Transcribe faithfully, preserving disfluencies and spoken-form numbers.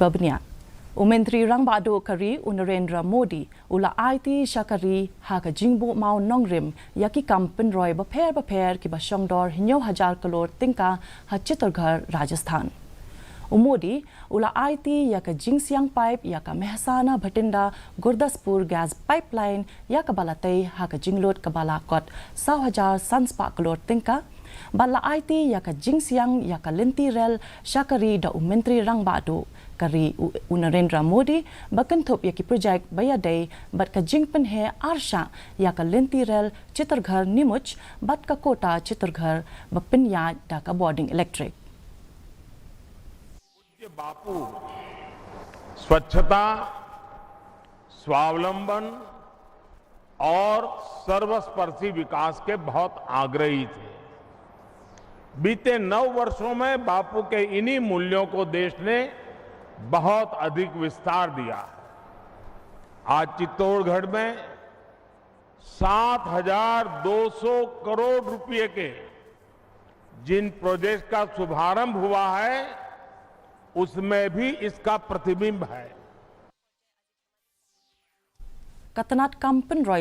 Babniat. U Myntri Rangbah Duh ka ri u Narendra Modi u la aiti sha ka ri ha ka jingbuh maw nongrim ïa ki kam pynroi bapher bapher kiba shongdor hynñiew hajar klur tyngka ha Chittorgarh, Rajasthan. U Modi u la aiti ïa ka jingsiang pipe ïa ka Mehsana Bhatinda Gurdaspur gas pipeline ïa kaba la tei ha ka jinglut kaba la kot saw hajar san spah klur tyngka. Bad la aiti ïa ka jingsiang ïa ka lynti rel sha ka ri da u Myntri Rangbah Duh ka ri u, u Narendra Modi ba kynthup ïa ki project ba ïadei bad ka jingpynheh arshah ïa ka lynti rel Chittorgarh Nimuch bad ka Kota Chittorgarh ba pynïaid da ka bording elektrik. पूज्य बापू स्वच्छता, स्वावलंबन और सर्वस्पर्शी विकास के बहुत आग्रही थे। बीते नौ वर्षों में बापू के इन्हीं मूल्यों को देश ने बहुत अधिक विस्तार दिया है। आज चित्तौड़गढ़ में सात हजार दो सौ करोड़ रुपए के जिन प्रोजेक्ट का शुभारंभ हुआ है, उसमें भी इसका प्रतिबिंब है। Ka tnat kam pynroi